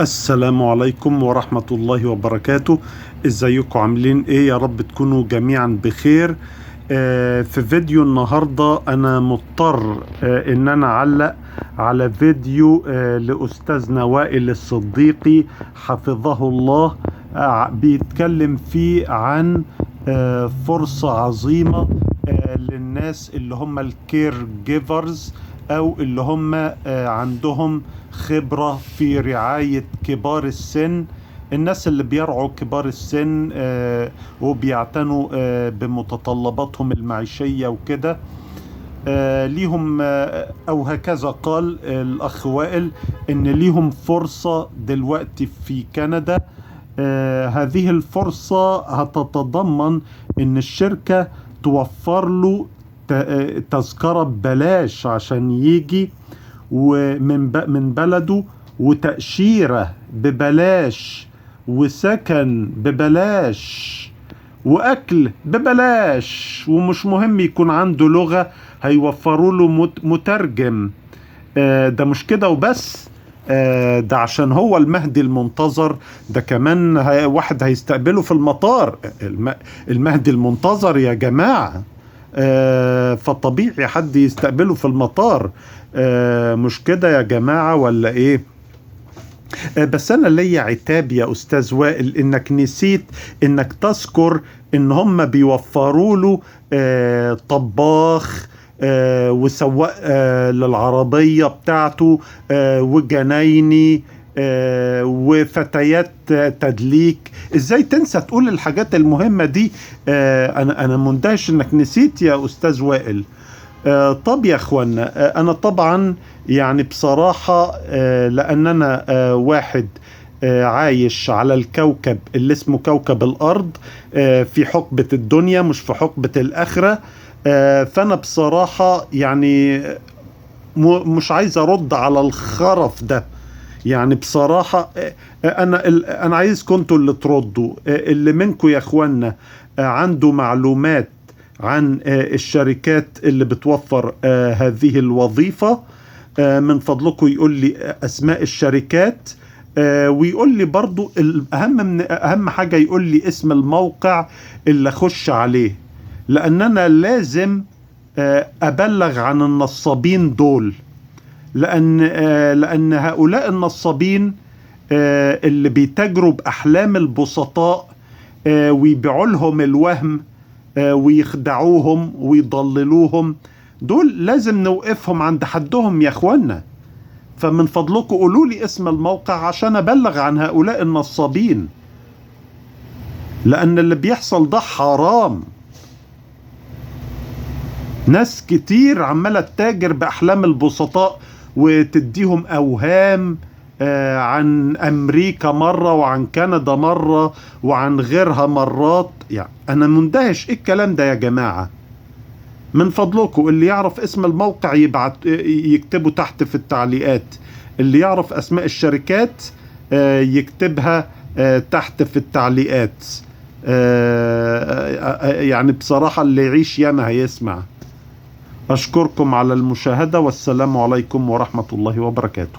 السلام عليكم ورحمة الله وبركاته. ازيكم عاملين ايه؟ يا رب تكونوا جميعا بخير. في فيديو النهاردة انا مضطر ان انا اعلق على فيديو لاستاذنا وائل الصديقي حفظه الله، بيتكلم فيه عن فرصة عظيمة للناس اللي هم ال caregivers او اللي هم عندهم خبرة في رعاية كبار السن، الناس اللي بيرعوا كبار السن وبيعتنوا بمتطلباتهم المعيشية وكده. ليهم او هكذا قال الاخ وائل ان ليهم فرصة دلوقتي في كندا. هذه الفرصة هتتضمن ان الشركة توفر له تذكرة ببلاش عشان يجي ومن بلده، وتأشيرة ببلاش، وسكن ببلاش، وأكل ببلاش، ومش مهم يكون عنده لغة، هيوفروا له مترجم. ده مش كده وبس، ده عشان هو المهدي المنتظر، ده كمان واحد هيستقبله في المطار، المهدي المنتظر يا جماعة. فطبيعي حد يستقبله في المطار، مش كده يا جماعة ولا ايه؟ بس انا ليا عتاب يا استاذ وائل، انك نسيت انك تذكر ان هم بيوفروا له طباخ وسواق للعربية بتاعته، وجنايني، وفتيات تدليك. ازاي تنسى تقول الحاجات المهمة دي؟ انا مندهش انك نسيت يا استاذ وائل. طب يا اخوانا، انا طبعا يعني بصراحة لان انا واحد عايش على الكوكب اللي اسمه كوكب الارض، في حقبة الدنيا مش في حقبة الاخرة، فانا بصراحة يعني مش عايز ارد على الخرف ده. يعني بصراحة انا عايزكم انتوا اللي تردوا. اللي منكم يا اخوانا عنده معلومات عن الشركات اللي بتوفر هذه الوظيفة، من فضلكم يقول لي اسماء الشركات، ويقول لي برضو الاهم من اهم حاجة يقول لي اسم الموقع اللي اخش عليه، لان انا لازم ابلغ عن النصابين دول، لان هؤلاء النصابين اللي بيتاجروا باحلام البسطاء ويبيعوا لهم الوهم ويخدعوهم ويضللوهم، دول لازم نوقفهم عند حدهم يا اخوانا. فمن فضلكم قولوا لي اسم الموقع عشان ابلغ عن هؤلاء النصابين، لان اللي بيحصل ده حرام. ناس كتير عمالة تتاجر بأحلام البسطاء وتديهم أوهام عن أمريكا مرة وعن كندا مرة وعن غيرها مرات. يعني أنا مندهش إيه الكلام ده يا جماعة؟ من فضلكم اللي يعرف اسم الموقع يبعت يكتبه تحت في التعليقات، اللي يعرف أسماء الشركات يكتبها تحت في التعليقات. يعني بصراحة اللي يعيش ياما هيسمع. أشكركم على المشاهدة، والسلام عليكم ورحمة الله وبركاته.